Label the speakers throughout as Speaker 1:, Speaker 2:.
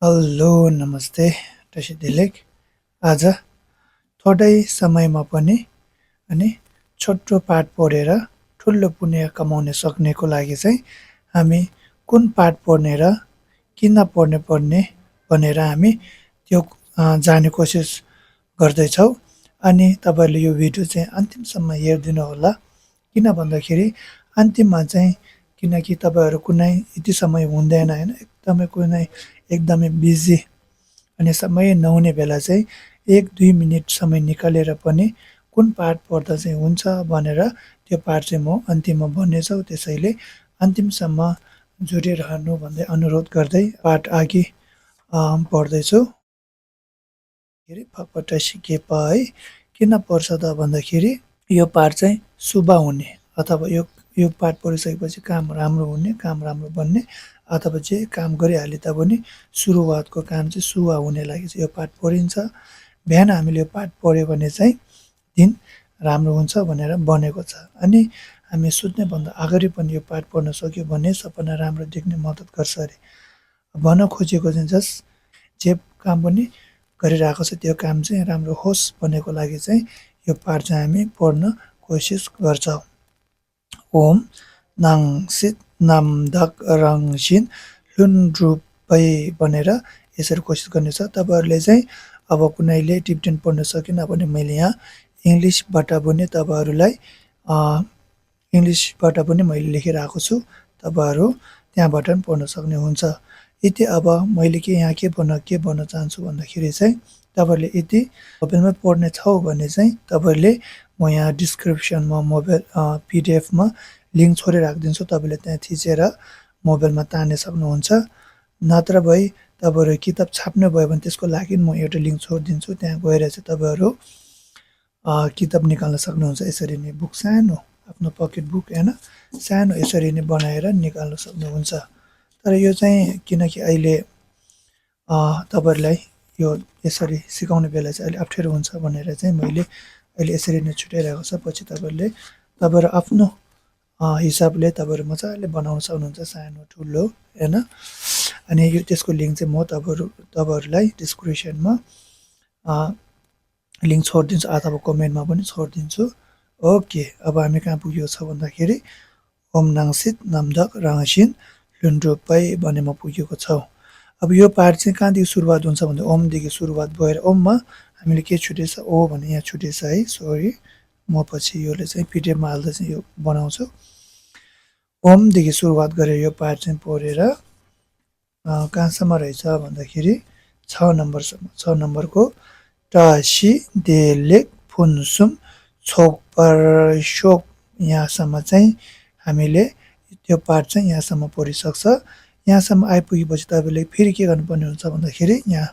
Speaker 1: Hello नमस्ते टसी दिलेक आज थोरै समयमा पनि अनि छोटो पाठ पढेर ठुलो पुण्य कमाउन सक्नेको लागि चाहिँ हामी कुन पाठ पढ्ने र किन पढ्ने पर्ने भनेर हामी त्यो जान्ने कोसिस गर्दैछौँ अनि तपाईँहरूले यो भिडियो चाहिँ अन्तिमसम्म हेरिदिनु होला किन भन्दाखेरि अन्तिममा चाहिँ किनकि तपाईँहरू कुनै यति समय हुँदैन होइन एकदमै बिजी अनि समय नहुने बेला चाहिँ 1-2 मिनेट समय निकालेर पनि कुन पाठ पढ्दा चाहिँ हुन्छ भनेर त्यो पाठ चाहिँ म अन्तिममा भन्नेछु त्यसैले अन्तिमसम्म जोडिरहनु भन्दै अनुरोध गर्दै पाठ अघि बढ्दैछु फकपट सिकेपा है किन पर्छ त भन्दाखेरि यो पाठ चाहिँ शुभ हुने अथवा यो पाठ पढिसकेपछि काम राम्रो हुने काम राम्रो बन्ने अथवा जे काम गरिहाले तापनि सुरुवातको काम चाहिँ शुभ हुने लागि चाहिँ यो पाठ पढिन्छ बिहान हामीले यो पाठ पढ्यो भने चाहिँ दिन राम्रो हुन्छ भनेर बनेको छ अनि हामी सुत्नेभन्दा अगाडि पनि यो पाठ पढ्न सक्यो भने सपना राम्रो देख्ने मद्दत गर्छ अरे भन्न खोजेको चाहिँ जस्ट जे काम पनि गरिरहेको छ त्यो काम चाहिँ राम्रो होस् भनेको लागि चाहिँ यो पाठ चाहिँ हामी पढ्न कोसिस गर्छौँ ओम नाङ सित नाम धक रङ सिन लुन रुपै भनेर यसरी कोसिस गर्नेछ तपाईँहरूले चाहिँ अब कुनैले टिप्टेन पढ्न सकेन भने मैले यहाँ इङ्ग्लिसबाट पनि तपाईँहरूलाई इङ्ग्लिसबाट पनि मैले लेखिरहेको छु तपाईँहरू त्यहाँबाट पनि पढ्न सक्ने हुन्छ यति अब मैले यहाँ के भन्न चाहन्छु भन्दाखेरि चाहिँ तपाईँहरूले यति मोबाइलमै पढ्ने छौ भने चाहिँ तपाईँहरूले म यहाँ डिस्क्रिप्सनमा मोबाइल पिडिएफमा लिङ्क छोडेर राखिदिन्छु तपाईँले त्यहाँ थिचेर मोबाइलमा तान्ने सक्नुहुन्छ नत्र भए तपाईँहरू किताब छाप्नु भयो भने त्यसको लागि म एउटा लिङ्क छोडिदिन्छु त्यहाँ गएर चाहिँ तपाईँहरू किताब निकाल्न सक्नुहुन्छ यसरी नै बुक सानो आफ्नो पकेट बुक होइन सानो यसरी नै बनाएर निकाल्न सक्नुहुन्छ तर यो चाहिँ किनकि अहिले तपाईँहरूलाई यो यसरी सिकाउने बेला चाहिँ अहिले अप्ठ्यारो हुन्छ भनेर चाहिँ मैले अहिले यसरी नै छुट्याइरहेको छ पछि तपाईँहरू आफ्नो हिसाबले तपाईँहरू मजाले बनाउन सक्नुहुन्छ सानो ठुलो होइन अनि यो त्यसको लिङ्क चाहिँ म तपाईँहरूलाई डिस्क्रिप्सनमा लिङ्क छोडिदिन्छु अथवा कमेन्टमा पनि छोडिदिन्छु ओके अब हामी कहाँ पुगेको छ भन्दाखेरि ओम नाङसित नामधक राङसिन लुन्ड्रोपै भन्नेमा पुगेको छौँ अब यो पाठ चाहिँ कहाँदेखि सुरुवात हुन्छ भन्दा ओमदेखि सुरुवात भएर ओममा हामीले के छुटेछ ओ भने यहाँ छुटेछ है सरी म पछि योले चाहिँ पिडिएफमा हाल्दा चाहिँ यो बनाउँछु ओमदेखि सुरुवात गरेर यो पाठ चाहिँ पढेर कहाँसम्म रहेछ भन्दाखेरि 6 नम्बरसम्म 6 नम्बरको टासी देलेक फुनसुम छोक परशोक यहाँसम्म चाहिँ हामीले त्यो पाठ चाहिँ यहाँसम्म पढिसक्छ यहाँसम्म आइपुगेपछि तपाईँले फेरि के गर्नुपर्ने हुन्छ भन्दाखेरि यहाँ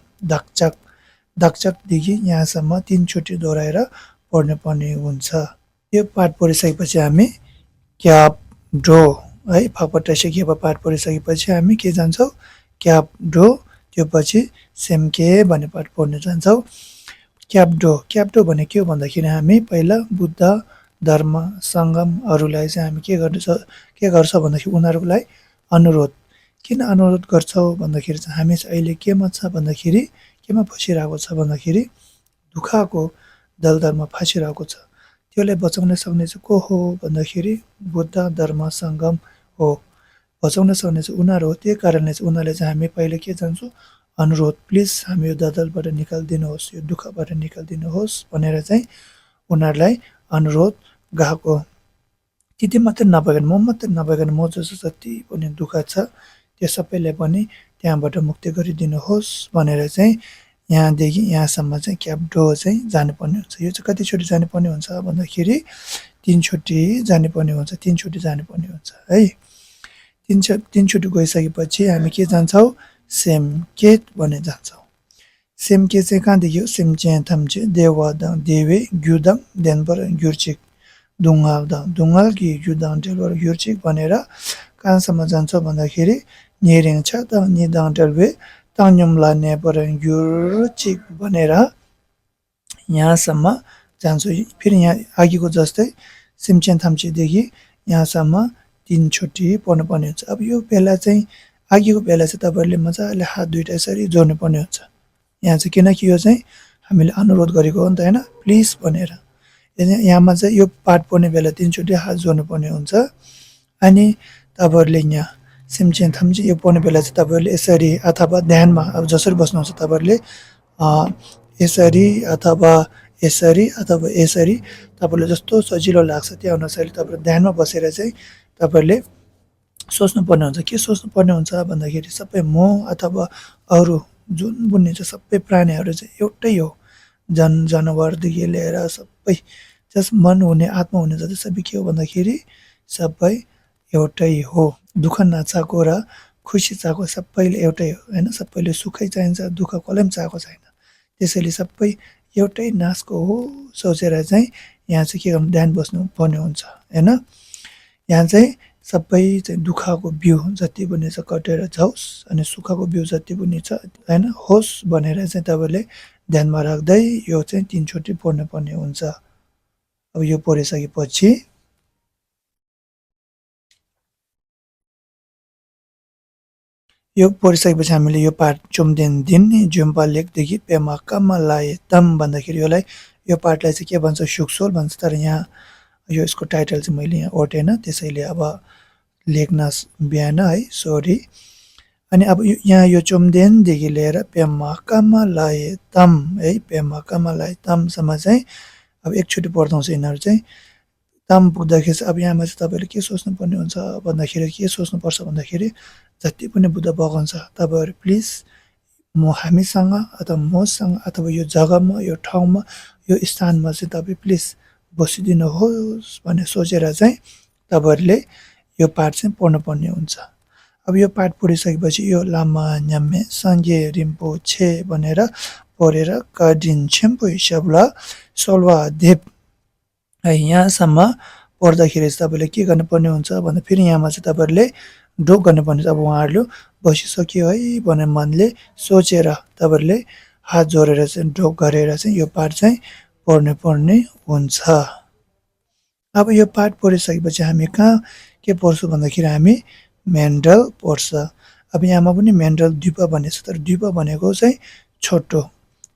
Speaker 1: दाक्चकदेखि यहाँसम्म 3 चोटि दोहोऱ्याएर पढ्नु पर्ने हुन्छ यो पाठ पढिसकेपछि हामी क्याप ड्रो है फकपट्टा सिकेको पाठ पढिसकेपछि हामी के जान्छौँ क्याप ड्रो त्यो पछि सेमके भन्ने पाठ पढ्न जान्छौँ क्याप्डो भने के हो भन्दाखेरि हामी पहिला बुद्ध धर्म सङ्गमहरूलाई चाहिँ हामी के गर्छ भन्दाखेरि उनीहरूलाई अनुरोध किन अनुरोध गर्छौँ भन्दाखेरि चाहिँ हामी चाहिँ अहिले केमा छ भन्दाखेरि केमा फसिरहेको छ भन्दाखेरि दुःखको दलदलमा फसिरहेको छ त्यसलाई बचाउन सक्ने चाहिँ को हो भन्दाखेरि बुद्ध धर्म सङ्गम हो बचाउन सक्ने चाहिँ उनीहरू हो त्यही कारणले चाहिँ उनीहरूले चाहिँ हामी पहिले के जान्छौँ अनुरोध प्लिज हामी यो दलदलबाट निकालिदिनुहोस् यो दुःखबाट निकालिदिनुहोस् भनेर चाहिँ उनीहरूलाई अनुरोध गएको त्यति मात्रै नभइकन म जति पनि दुःख छ त्यो सबैलाई पनि त्यहाँबाट मुक्ति गरिदिनुहोस् भनेर चाहिँ यहाँदेखि यहाँसम्म चाहिँ क्याप्डो चाहिँ जानुपर्ने हुन्छ यो चाहिँ कतिचोटि जानुपर्ने हुन्छ भन्दाखेरि 3 चोटि जानुपर्ने हुन्छ 3 चोटि जानुपर्ने हुन्छ है 3 चोटि गइसकेपछि हामी के जान्छौँ सेमकेट भन्ने जान्छौँ सेमके चाहिँ कहाँदेखि हो सेमचे थम्चे देवादङ देवे ग्युदङ देनबर ग्युर्चिक दुङ्गाल कि ग्युदङ डेलबर ग्युर्चिक भनेर कहाँसम्म जान्छौँ भन्दाखेरि निरिङ छ त निदाङ डेलवे ताङयुमला नेबर ग्युर्चिक भनेर यहाँसम्म जान्छौँ फेरि यहाँ अघिको जस्तै सिमचेन थाम्चेदेखि यहाँसम्म 3 चोटि पढ्नुपर्ने हुन्छ अब यो बेला चाहिँ आगेको बेला चाहिँ तपाईँहरूले मजाले हात दुईटा यसरी जोड्नुपर्ने हुन्छ। यहाँ चाहिँ किनकि यो चाहिँ हामीले अनुरोध गरेको हो नि त होइन, प्लिज भनेर। यहाँमा चाहिँ यो पाठ पढ्ने बेला 3 चोटि हात जोड्नुपर्ने हुन्छ। अनि तपाईँहरूले यहाँ सिमचेन थाम्ची यो पढ्ने बेला चाहिँ तपाईँहरूले यसरी अथवा ध्यानमा अब जसरी बस्नुहुन्छ तपाईँहरूले यसरी अथवा यसरी अथवा यसरी तपाईँलाई जस्तो सजिलो लाग्छ त्यो अनुसारले तपाईँले ध्यानमा बसेर चाहिँ तपाईँहरूले सोच्नुपर्ने हुन्छ। के सोच्नुपर्ने हुन्छ भन्दाखेरि सबै म अथवा अरू जुन पनि छ सबै प्राणीहरू चाहिँ एउटै हो। जनावरदेखि लिएर सबै जस मन हुने आत्मा हुने जति सबै के हो भन्दाखेरि सबै एउटै हो। दुःख नचाहेको र खुसी चाहेको सबैले एउटै हो होइन। सबैले सुखै चाहिन्छ, दुःख कसैले पनि चाहेको छैन। त्यसैले सबै एउटै नासको हो सोचेर चाहिँ यहाँ चाहिँ के गर्नु ध्यान बस्नुपर्ने हुन्छ होइन। यहाँ चाहिँ सबै चाहिँ दुःखको बिउ जति पनि छ कटेर जाओस् अनि सुखको बिउ जति पनि छ होइन होस् भनेर चाहिँ तपाईँले ध्यानमा राख्दै यो चाहिँ 3 चोटि पढ्नुपर्ने हुन्छ। अब यो पढिसकेपछि यो पढिसकेपछि हामीले यो पाठ चुम्देन दिन जुम्पा लेखदेखि पेमा कम्मा लाए तम भन्दाखेरि यो पाठलाई चाहिँ के भन्छ सुक्सोल भन्छ। तर यहाँ यो यसको टाइटल चाहिँ मैले यहाँ ओटेन, त्यसैले अब लेख्न बिहान है, सरी। अनि अब यहाँ यो चुम्देनदेखि लिएर पेमा कम्मा लाए तम है, पेमा कम्मा लाए तमसम्म चाहिँ अब एकचोटि पढ्दाउँछ यिनीहरू चाहिँ। तम पुग्दाखेरि चाहिँ अब यहाँमा चाहिँ तपाईँले के सोच्नुपर्ने हुन्छ भन्दाखेरि के सोच्नुपर्छ भन्दाखेरि जति पनि बुद्ध भगवान छ तपाईँहरू प्लिज हामीसँग अथवा मसँग अथवा यो जग्गामा यो ठाउँमा यो स्थानमा चाहिँ तपाईँ प्लिज बसिदिनुहोस् भनेर सोचेर चाहिँ तपाईँहरूले यो पाठ चाहिँ पढ्नुपर्ने हुन्छ। अब यो पाठ पढिसकेपछि यो लामा न्यामे सङ्गे रिम्पोछे भनेर पढेर काडिन छेम्पो हिसाबला सोलवा देव यहाँसम्म पढ्दाखेरि चाहिँ तपाईँले के गर्नुपर्ने हुन्छ भन्दा फेरि यहाँमा चाहिँ तपाईँहरूले ढोक गर्नुपर्ने हुन्छ। अब उहाँहरूले बसिसक्यो है भनेर मनले सोचेर तपाईँहरूले हात जोडेर चाहिँ ढोक गरेर चाहिँ यो पाठ चाहिँ पढ्नुपर्ने हुन्छ। अब यो पाठ पढिसकेपछि हामी कहाँ के पढ्छौँ भन्दाखेरि हामी मेन्डल पढ्छ। अब यहाँमा पनि मेन्डल द्वीप भनेको छ, तर द्वीप भनेको चाहिँ छोटो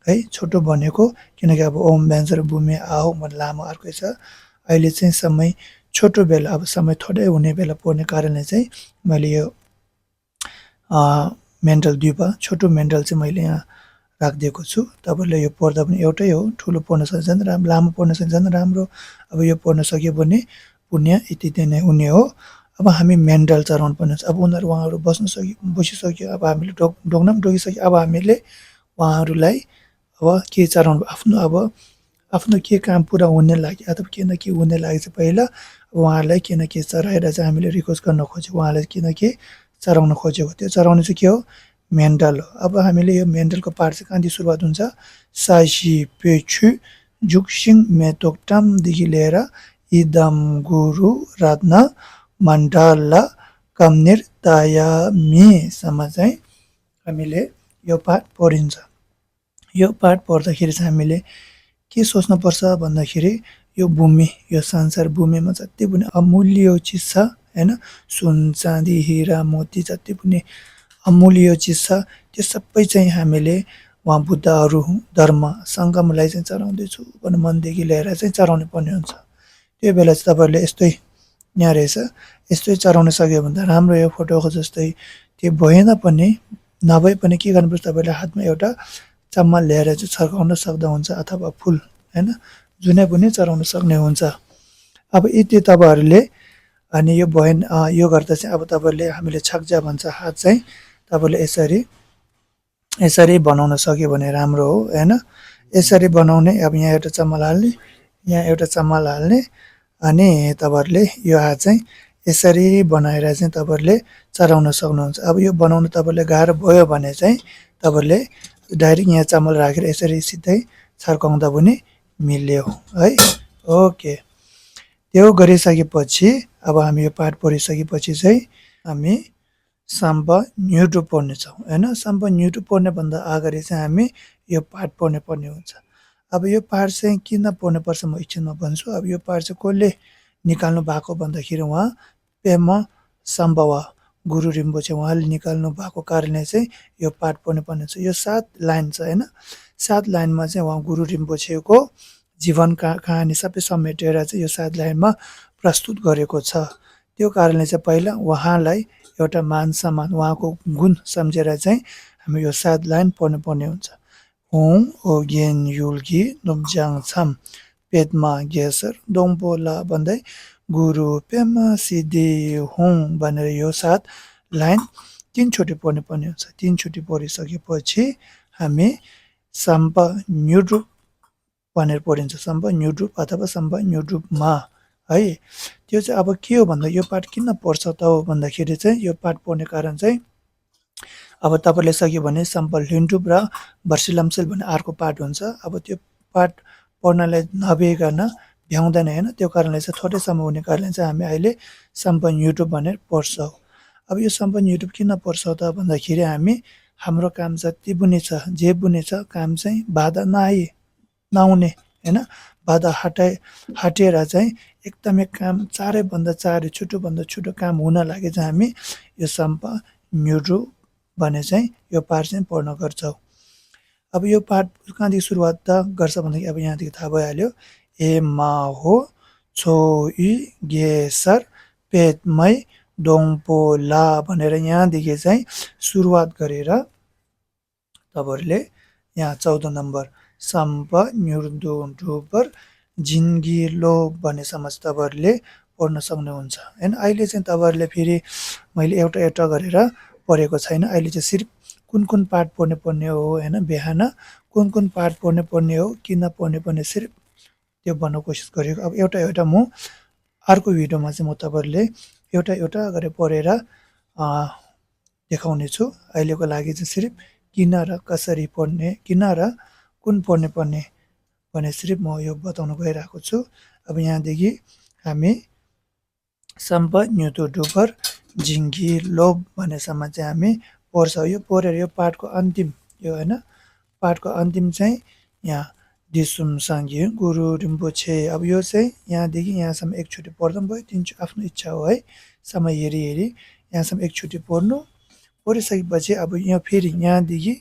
Speaker 1: है, छोटो भनेको किनकि अब ओम व्यञ्जन भूमि आहो भन्ने लामो अर्कै छ। अहिले चाहिँ समय छोटो बेला अब समय थोरै हुने बेला पढ्ने कारणले चाहिँ मैले यो मेन्डल द्वीप छोटो मेन्डल चाहिँ मैले यहाँ राखिदिएको छु। तपाईँहरूले यो पढ्दा पनि एउटै हो, ठुलो पढ्न सक्छ झन् राम्रो, लामो पढ्न सक्छ झन् राम्रो। अब यो पढ्न सक्यो भने पुण्य यति नै हुने हो। अब हामी मेन्डल चढाउनु पर्ने हुन्छ। अब उहाँहरू बसिसक्यो, अब हामीले ढोग्न पनि ढोगिसक्यो। अब हामीले उहाँहरूलाई अब के चढाउनु आफ्नो के काम पुरा हुने लागि अथवा के न के हुने लागि चाहिँ पहिला उहाँहरूलाई के न के चढाएर चाहिँ हामीले रिक्वेस्ट गर्न खोज्यो, उहाँलाई के न के चढाउन खोजेको। त्यो चढाउने चाहिँ के हो मेन्डल हो। अब हामीले यो मेन्डलको पाठ चाहिँ कहाँदेखि सुरुवात हुन्छ साइसी पेछु जुक्सिङ मेतोक्टामदेखि लिएर इदम गुरु रत्न मण्डला कम्निर तायामीसम्म चाहिँ हामीले यो पाठ पढिन्छ। यो पाठ पढ्दाखेरि चाहिँ हामीले के सोच्नुपर्छ भन्दाखेरि यो भूमि यो संसार भूमिमा जति पनि अमूल्य चिज छ होइन, सुन चाँदी हिरा मोती जति पनि अमूल्य चिज छ त्यो सबै चाहिँ हामीले उहाँ बुद्धहरू धर्म सङ्गमलाई चाहिँ चढाउँदैछु भन्ने मनदेखि लिएर चाहिँ चढाउनु पर्ने हुन्छ। त्यो बेला चाहिँ तपाईँहरूले यस्तै यहाँ रहेछ यस्तै चढाउन सक्यो भने त राम्रो यो फोटोको जस्तै। त्यो भएन पनि नभए पनि के गर्नुपर्छ तपाईँले हातमा एउटा चम्मा ल्याएर चाहिँ छर्काउन सक्दा हुन्छ अथवा फुल होइन जुनै पनि चढाउन सक्ने हुन्छ। अब यति तपाईँहरूले अनि यो भएन यो गर्दा चाहिँ अब तपाईँहरूले हामीले छक्जा भन्छ हात चाहिँ तपाईँले यसरी बनाउन सक्यो भने राम्रो हो होइन। यसरी बनाउने अब यहाँ एउटा चम्मल हाल्ने, यहाँ एउटा चम्मल हाल्ने अनि तपाईँहरूले यो हात चाहिँ यसरी बनाएर चाहिँ तपाईँहरूले चढाउन सक्नुहुन्छ। अब यो बनाउनु तपाईँले गाह्रो भयो भने चाहिँ तपाईँहरूले डाइरेक्ट यहाँ चामल राखेर यसरी सिधै छर्काउँदा पनि मिल्यो है। ओके, त्यो गरिसकेपछि अब हामी यो पाठ पढिसकेपछि चाहिँ हामी साम्बा न्युटो पढ्नेछौँ होइन। साम्बा न्युटो पढ्नेभन्दा अगाडि चाहिँ हामी यो पाठ पढ्ने हुन्छ। अब यो पाठ चाहिँ किन पढ्नुपर्छ म एकछिनमा भन्छु। अब यो पाठ चाहिँ कसले निकाल्नु भएको भन्दाखेरि उहाँ पेम सम्भवा गुरु रिम्पोछे उहाँले निकाल्नु भएको कारणले चाहिँ यो पाठ पढ्नु पर्ने छ। यो 7 लाइन छ हैन। 7 लाइनमा चाहिँ उहाँ गुरु रिम्पोछेको जीवन कहानी सबै समेटेर चाहिँ यो 7 लाइनमा प्रस्तुत गरेको छ। त्यो कारणले चाहिँ पहिला उहाँलाई एउटा मान सम्मान उहाँको गुण सम्झेर चाहिँ हामी यो 7 लाइन पढ्नुपर्ने हुन्छ। होङ ओगेन युल्गी नुम्जाङ छम पेदमा गेसर दोङपोला भन्दै गुरु पेमा सिद्धि होङ भनेर यो 7 लाइन 3 चोटि पढ्नुपर्ने हुन्छ। 3 चोटि पढिसकेपछि हामी सम्पा न्युड्रुप भनेर पढिन्छ। सम्पा न्युड्रुप अथवा सम्पा न्युड्रुपमा है। त्यो चाहिँ अब के हो भन्दा यो पाठ किन पढ्छ त हो भन्दाखेरि चाहिँ यो पाठ पढ्ने कारण चाहिँ अब तपाईँले सक्यो भने सम्पल ह्युन्डुप र वर्सिलम्सेल भन्ने अर्को पाठ हुन्छ। अब त्यो पाठ पढ्नलाई नभ्याइकन भ्याउँदैन हैन। त्यो कारणले चाहिँ थोरै समय हुने कारणले चाहिँ हामी अहिले सम्पन युट्युब भनेर पढ्छौँ। अब यो सम्पन युट्युब किन पढ्छौँ त भन्दाखेरि हामी हाम्रो काम जति पनि छ जे पनि छ काम चाहिँ बाधा नआउने हैन। बाधा हटेर चाहिँ एकदमै काम चारैभन्दा चाँडो छिटोभन्दा छिटो काम हुन लागि चाहिँ हामी यो सम्पा न्युड्रुप भने चाहिँ यो पाठ चाहिँ पढ्न गर्छौँ। अब यो पाठ कहाँदेखि सुरुवात त गर्छ भन्दाखेरि अब यहाँदेखि थाहा भइहाल्यो। ए मा हो छो इ गेसर पेदमै डोङपो ला भनेर यहाँदेखि चाहिँ सुरुवात गरेर तपाईँहरूले यहाँ 14 नम्बर सम्प न्युर्दु डुबर जिन्गी लो भन्ने समाज तपाईँहरूले पढ्न सक्नुहुन्छ हैन। अहिले चाहिँ तपाईँहरूले फेरि मैले एउटा एउटा गरेर पढेको छैन। अहिले चाहिँ सिर्फ कुन पाठ पढ्नुपर्ने हो हैन। बिहान कुन पाठ पढ्नुपर्ने हो किन पढ्नुपर्ने सिर्फ त्यो भन्न कोसिस गरेको। अब एउटा एउटा म अर्को भिडियोमा चाहिँ म तपाईँहरूले एउटा एउटा गरेर पढेर देखाउने छु। अहिलेको लागि चाहिँ सिर्फ किन र कसरी पढ्ने किन र कुन पढ्नुपर्ने भने सिर्फ म यो बताउन गइरहेको छु। अब यहाँदेखि हामी सम्प न्युतो डुबर जिङ्गी लोभ भन्नेसम्म चाहिँ हामी पढ्छौँ। यो पढेर यो पाठको अन्तिम यो हैन पाठको अन्तिम चाहिँ यहाँ दिसुम साङ्गे गुरु रिम्पोछे। अब यो चाहिँ यहाँदेखि यहाँसम्म एकचोटि पढ्दा पनि भयो। आफ्नो इच्छा हो है। समय हेरी यहाँसम्म एकचोटि पढ्नु। पढिसकेपछि अब यहाँ फेरि यहाँदेखि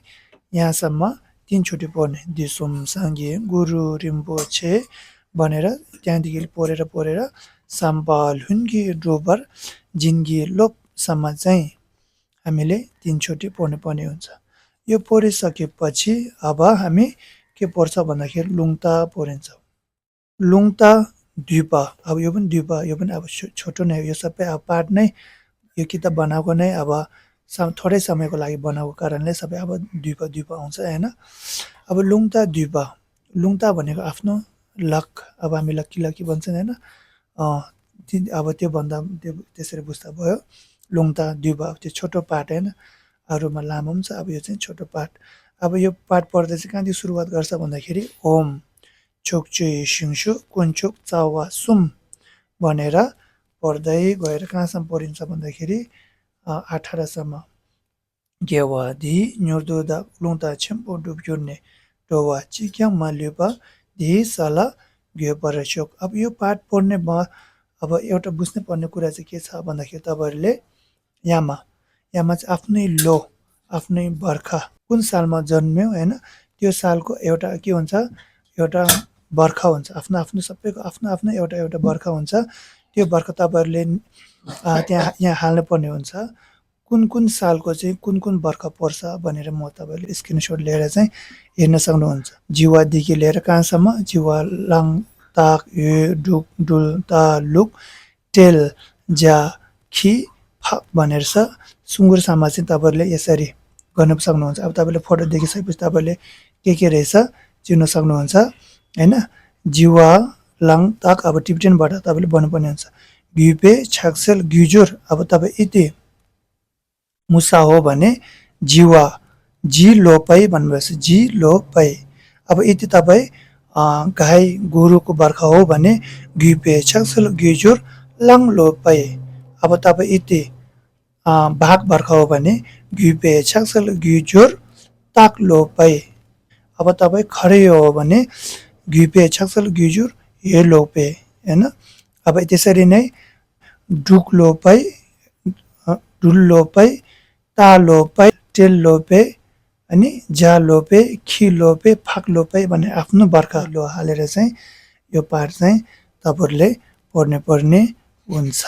Speaker 1: यहाँसम्म 3 चोटि पढ्ने। दिसुम साङ्गे गुरु रिम्पोछे भनेर त्यहाँदेखि पढेर सम्पाल हुन्गी डोबर जिन्गी लोपसम्म चाहिँ हामीले 3 चोटि पढ्नुपर्ने हुन्छ। यो पढिसकेपछि अब हामी के पढ्छ भन्दाखेरि लुङता पढिन्छौँ। लुङता द्वीपा अब यो पनि द्वीपा यो पनि अब छोटो नै हो। यो सबै अब पाठ नै यो किताब बनाएको नै अब थोरै समयको लागि बनाएको कारणले सबै अब द्वीपा आउँछ हैन। अब लुङता द्वीपा लुङता भनेको आफ्नो लक अब हामी लक्की भन्छन् हैन। अब त्यो भन्दा त्यसरी बुझ्दा भयो। लुङता द्वीपा त्यो छोटो पाठ हैन। अरूमा लामो पनि छ। अब यो चाहिँ छोटो पाठ। अब यो पाठ पढ्दा चाहिँ कहाँदेखि सुरुवात गर्छ भन्दाखेरि ओम छोकचुई सिङसु कुन्छुक चावा सुम भनेर पढ्दै गएर कहाँसम्म पढिन्छ भन्दाखेरि 18 सम्म। गेवादी न्युर्दुदा लुङता छिम्पो डुब्युर्ने डोवा चिक्याङ माल्युपा धी साला ग्योपरचोक। अब यो पाठ पढ्ने अब एउटा बुझ्नै पर्ने कुरा चाहिँ के छ भन्दाखेरि तपाईँहरूले यामा चाहिँ आफ्नै बर्खा कुन सालमा जन्म्यो हैन त्यो सालको एउटा के हुन्छ एउटा बर्खा हुन्छ। आफ्नो सबैको आफ्नो एउटा बर्खा हुन्छ। त्यो बर्खा तपाईँहरूले यहाँ हाल्नु पर्ने हुन्छ। कुन सालको चाहिँ कुन बर्खा पर्छ भनेर म तपाईँहरूले स्क्रिनसट लिएर चाहिँ हेर्न सक्नुहुन्छ। जिवादेखि लिएर कहाँसम्म जिवा लाङ ताक हे डुक डुल ता लुक टेल जा खी फक भनेर छ। सुँगुरसम्म चाहिँ तपाईँहरूले यसरी गर्न सक्नुहुन्छ। अब तपाईँले फोटो देखिसकेपछि तपाईँले के रहेछ चिन्न सक्नुहुन्छ हैन। जिवा लाङ ताक अब टिबिटेनबाट तपाईँले भन्नुपर्ने हुन्छ। घ्युपे छाक्सेल घ्युजुर अब तपाईँ यति मुसा हो भने जिवा जी लोपै भन्नुभएछ जी लोपै। अब यति तपाईँ गाई गोरुको बर्खा हो भने घ्युपे छाक्सेल घ्युजुर लाङ लोपै। अब तपाईँ यति बाघ बर्खा हो भने घ्युपे छाक्सेल घ्युजुर ताक लोपै। अब तपाईँ खरेयो हो भने घ्युपे छाक्सेल घ्युजुर हे लोपे हैन। अब त्यसरी नै डुक लोपै डुल्लोपै तालोपै टेल्लोपे अनि जालोपे खिलोपे फाक्लोपे भन्ने आफ्नो बर्खा लो हालेर चाहिँ यो पाठ चाहिँ तपाईँहरूले पढ्ने पर्ने हुन्छ।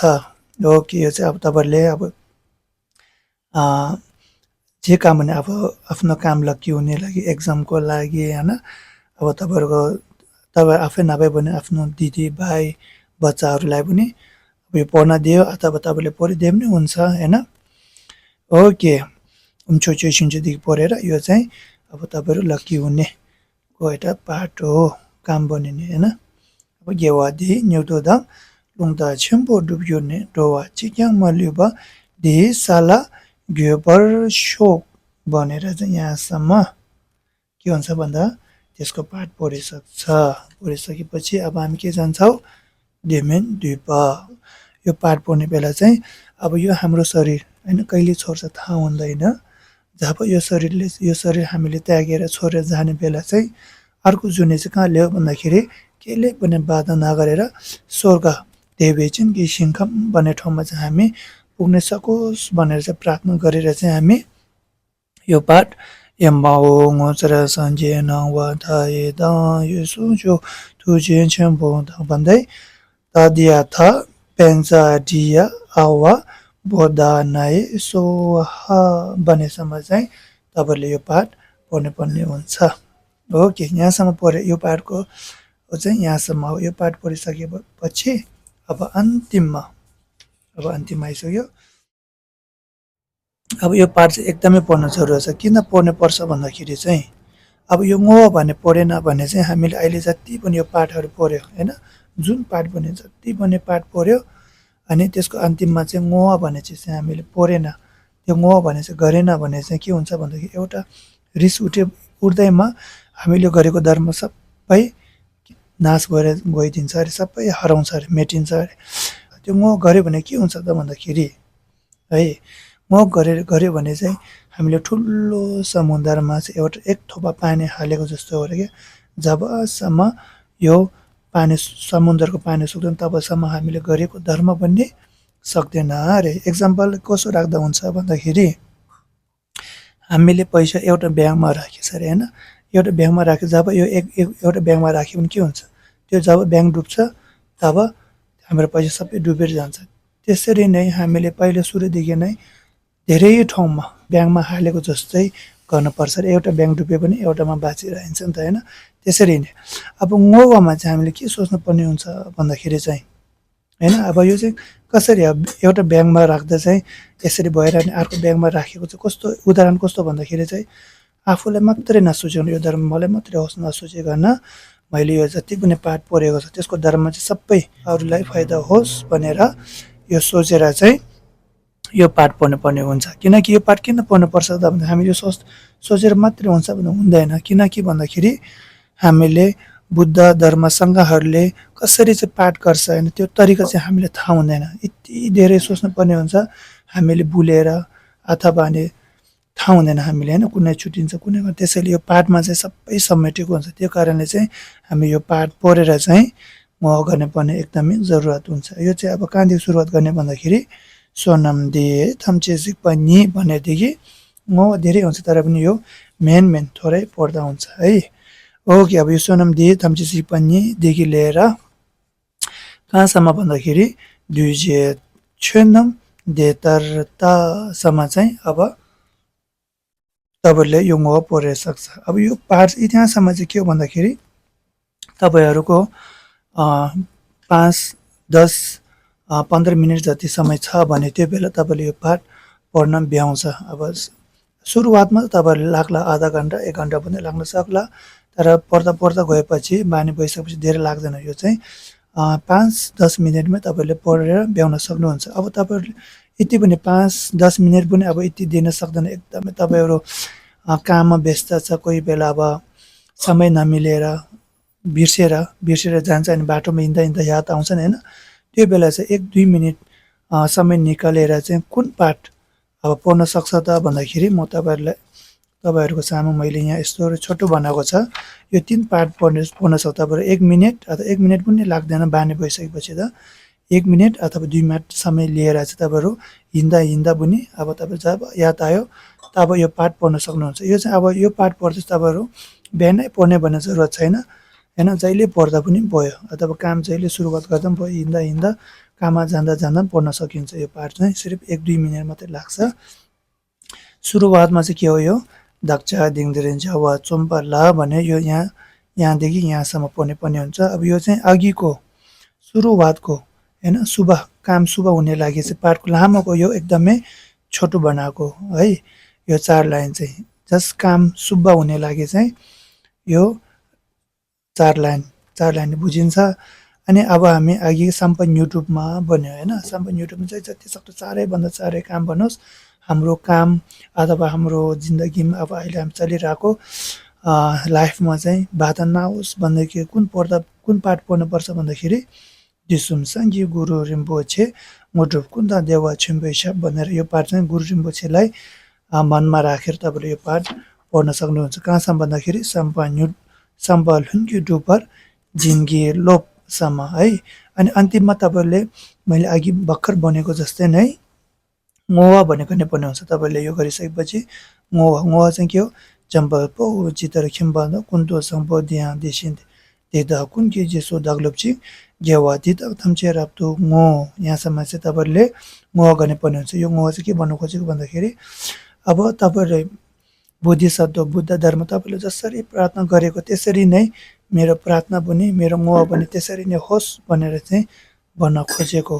Speaker 1: ओके, यो चाहिँ अब तपाईँहरूले अब जे काम भने अब आफ्नो काम लक्की हुने लागि एक्जामको लागि होइन, अब तपाईँ आफै नभए भने आफ्नो दिदी भाइ बच्चाहरूलाई पनि अब यो पढ्न दियो अथवा तपाईँले पढिदिए पनि हुन्छ होइन। ओके, छोटो सुन्छदेखि पढेर यो चाहिँ अब तपाईँहरू लक्की हुनेको एउटा पाठ हो, काम बनिने होइन। अब गेवादी न्युदोदाङ लुङदा छिम्पो डुब्योने डोवा चिक्याङ मल्युबा दे साला ग्योबर शोक भनेर चाहिँ यहाँसम्म के हुन्छ भन्दा त्यसको पाठ पढिसकेपछि अब हामी के जान्छौँ डेमेन द्वीप। यो पाठ पढ्ने बेला चाहिँ अब यो हाम्रो शरीर होइन कहिले छोड्छ थाहा हुँदैन। जब यो शरीर हामीले त्यागेर छोडेर जाने बेला चाहिँ अर्को जुनी चाहिँ कहाँ ल्यायो भन्दाखेरि केले पनि बाधा नगरेर स्वर्ग देवेचिन कि सिङ्खम भन्ने ठाउँमा चाहिँ हामी पुग्न सकोस् भनेर चाहिँ प्रार्थना गरेर चाहिँ हामी यो पाठ एम्बाओ ngoचरा सन्जे नवा थाए द यसु जो तुजेन छम्बो भन्दै तादिया था पेन्जा डिया आवा बोधा नाए सोहा भनेसम्म चाहिँ तपाईँहरूले यो पाठ पढ्नु पर्ने हुन्छ। ओके, यहाँसम्म पढ्यो यो पाठको चाहिँ यहाँसम्म हो। यो पाठ पढिसकेपछि अब अन्तिममा आइसक्यो। अब यो पाठ चाहिँ एकदमै पढ्न जरुरत छ। किन पढ्नु पर्छ भन्दाखेरि चाहिँ अब यो ngो भने पढेन भने चाहिँ हामीले अहिले जति पनि यो पाठहरू पढ्यो होइन, जुन पाठ भने जति पनि पाठ पढ्यो अनि त्यसको अन्तिममा चाहिँ ngो भने चाहिँ हामीले पढेन, त्यो ngो भने चाहिँ गरेन भने चाहिँ के हुन्छ भन्दाखेरि एउटा रिस उठ्दैमा हामीले गरेको धर्म सबै नाश भएर गइदिन्छ अरे, सबै हराउँछ अरे, मेटिन्छ अरे। त्यो ngो गऱ्यो भने के हुन्छ त भन्दाखेरि है म गऱ्यो भने चाहिँ हामीले ठुलो समुद्रमा चाहिँ एउटा एक थोपा पानी हालेको जस्तो हो क्या। जबसम्म यो पानी समुद्रको पानी सुक्दैन तबसम्म हामीले गरेको धर्म बन्ने सक्दैन अरे। एक्जाम्पल कसो राख्दा हुन्छ भन्दाखेरि हामीले पैसा एउटा ब्याङ्कमा राखेछ अरे होइन, एउटा ब्याङ्कमा राख्यो जब यो एउटा ब्याङ्कमा राख्यो भने के हुन्छ, त्यो जब ब्याङ्क डुब्छ तब हाम्रो पैसा सबै डुबेर जान्छ। त्यसरी नै हामीले पहिले सुरुदेखि नै धेरै ठाउँमा ब्याङ्कमा हालेको जस्तै गर्नुपर्छ र एउटा ब्याङ्क डुबे पनि एउटामा बाँचिरहन्छ नि त होइन। त्यसरी नै अब ngोवामा चाहिँ हामीले के सोच्नुपर्ने हुन्छ भन्दाखेरि चाहिँ होइन, अब यो चाहिँ कसरी अब एउटा ब्याङ्कमा राख्दा चाहिँ यसरी भइरहने अर्को ब्याङ्कमा राखेको चाहिँ कस्तो उदाहरण कस्तो भन्दाखेरि चाहिँ आफूलाई मात्रै नसोचिकन यो धर्म मलाई मात्रै होस् नसोचिकन मैले यो जति पनि पाठ पढेको छ त्यसको धर्म चाहिँ सबै अरूलाई फाइदा होस् भनेर यो सोचेर चाहिँ यो पाठ पढ्नुपर्ने हुन्छ। किनकि यो पाठ किन पढ्नुपर्छ त भन्दा हामीले यो सोचेर मात्रै हुन्छ भन्दा हुँदैन। किनकि भन्दाखेरि हामीले बुद्ध धर्म सङ्घहरूले कसरी चाहिँ पाठ गर्छ होइन त्यो तरिका चाहिँ हामीलाई थाहा हुँदैन। यति धेरै सोच्नुपर्ने हुन्छ हामीले भुलेर अथवा अनि थाहा हुँदैन हामीले होइन, कुनै छुट्टिन्छ कुनै। त्यसैले यो पाठमा चाहिँ सबै समेटेको हुन्छ। त्यो कारणले चाहिँ हामी यो पाठ पढेर चाहिँ म गर्नुपर्ने एकदमै जरुरत हुन्छ। यो चाहिँ अब कहाँदेखि सुरुवात गर्ने भन्दाखेरि सोनम दे थम्चेसिक पनि भनेदेखि म धेरै हुन्छ तर पनि यो मेन थोरै पढ्दा हुन्छ है। ओके, अब यो सोनम दे थम्चेसिक पनिदेखि लिएर कहाँसम्म भन्दाखेरि दुइजे छेनम देतरतासम्म चाहिँ अब तपाईँहरूले यो ngो पढेर सक्छ। अब यो पाठ त्यहाँसम्म चाहिँ के हो भन्दाखेरि तपाईँहरूको 5-10-15 मिनट जति समय छ भने त्यो बेला तपाईँले यो पाठ पढ्न भ्याउँछ। अब सुरुवातमा तपाईँहरूले लाग्ला आधा घन्टा 1 घन्टा पनि लाग्न सक्ला, तर पढ्दा गएपछि बानी भइसकेपछि धेरै लाग्दैन। यो चाहिँ 5-10 मिनटमै तपाईँहरूले पढेर भ्याउन सक्नुहुन्छ। अब तपाईँहरूले यति पनि 5-10 मिनट पनि अब यति दिन सक्दैन, एकदमै तपाईँहरू काममा व्यस्त छ, कोही बेला अब समय नमिलेर बिर्सेर जान्छ अनि बाटोमा हिँड्दा याद आउँछ नि होइन। त्यो बेला चाहिँ 1-2 मिनट समय निकालेर चाहिँ कुन पाठ अब पढ्न सक्छ त भन्दाखेरि म तपाईँहरूको सामु मैले यहाँ यस्तो छोटो बनाएको छ। यो 3 पाठ पढ्न सक्छ तपाईँहरू 1 मिनट अथवा 1 मिनट पनि लाग्दैन बानी भइसकेपछि त 1 मिनेट अथवा 2 मिनेट समय लिएर चाहिँ तपाईँहरू हिँड्दा पनि अब तपाईँ जब याद आयो तब यो पाठ पढ्न सक्नुहुन्छ। यो चाहिँ अब यो पाठ पढ्दा तपाईँहरू बिहानै पढ्ने भन्ने जरुरत छैन हैन, जहिले पढ्दा पनि भयो अथवा काम जहिले सुरुवात गर्दा पनि भयो, हिँड्दा काममा जाँदा पनि पढ्न सकिन्छ। यो पाठ चाहिँ सिर्फ 1-2 मिनेट मात्रै लाग्छ। सुरुवातमा चाहिँ के हो, यो दक्ष दिङदिरिङ वा चोम्पा ला भने यो यहाँदेखि यहाँसम्म पढ्ने हुन्छ। अब यो चाहिँ अघिको सुरुवातको हैन काम शुभ हुने लागि चाहिँ पाठको लामोको यो एकदमै छोटो बनाएको है। यो 4 लाइन चाहिँ जस काम शुभ हुने लागि चाहिँ यो 4 लाइन बुझिन्छ। अनि अब हामी अघि सम्पन्न युट्युबमा भन्यो हैन, सम्पन्न युट्युबमा चाहिँ जति सक्दो 4 चाँडै काम बनोस्। हाम्रो काम अथवा हाम्रो जिन्दगीमा अब अहिले हामी चलिरहेको लाइफमा चाहिँ बाधा नहोस् भन्दाखेरि कुन पाठ पढ्नुपर्छ भन्दाखेरि दिसुम सङ्गी गुरु रिम्पोछे मोटुब कुन्दा देवा छिम्पेसा भनेर यो पाठ चाहिँ गुरु रिम्पोछेलाई मनमा राखेर तपाईँले यो पाठ पढ्न सक्नुहुन्छ। कहाँसम्म भन्दाखेरि सम्पल हुन्की डुपर जिन्गी लोपसम्म है। अनि अन्तिममा तपाईँले मैले अघि भर्खर भनेको जस्तै नै ngowa भनेको नेपाली हुन्छ। तपाईँले यो गरिसकेपछि ngowa चाहिँ के हो, चम्पल पो चितर खिम्बाद कुन्तो सम्पो दिया देशिन देदा कुन के जेसो दगलप्ची गेवा दिदा थम्चे राप्तो ngो, यहाँसम्म चाहिँ तपाईँले ngowa गर्ने पर्ने हुन्छ। यो ngowa चाहिँ के भन्नु खोजेको भन्दाखेरि अब तपाईँले बोधिसत्व बुद्ध धर्म तपाईँले जसरी प्रार्थना गरेको त्यसरी नै मेरो प्रार्थना पनि मेरो ngowa पनि त्यसरी नै होस् भनेर चाहिँ भन्न खोजेको।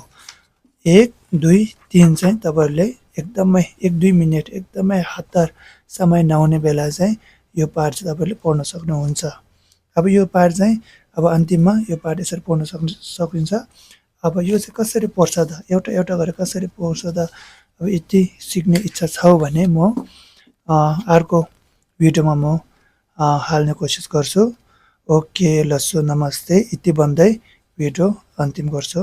Speaker 1: 1, 2, 3 चाहिँ तपाईँहरूले एकदमै 1-2 मिनेट एकदमै हतार समय नहुने बेला चाहिँ यो पाठ चाहिँ तपाईँले पढ्न सक्नुहुन्छ। अब यो पाठ चाहिँ अब अन्तिममा यो पाठ यसरी पढ्न सकिन्छ। अब यो चाहिँ कसरी पढ्छ त, एउटा गरेर कसरी पढ्छ त, अब यति सिक्ने इच्छा छ भने म अर्को भिडियोमा म हाल्ने कोसिस गर्छु। ओके लस्सो नमस्ते यति भन्दै भिडियो अन्तिम गर्छु।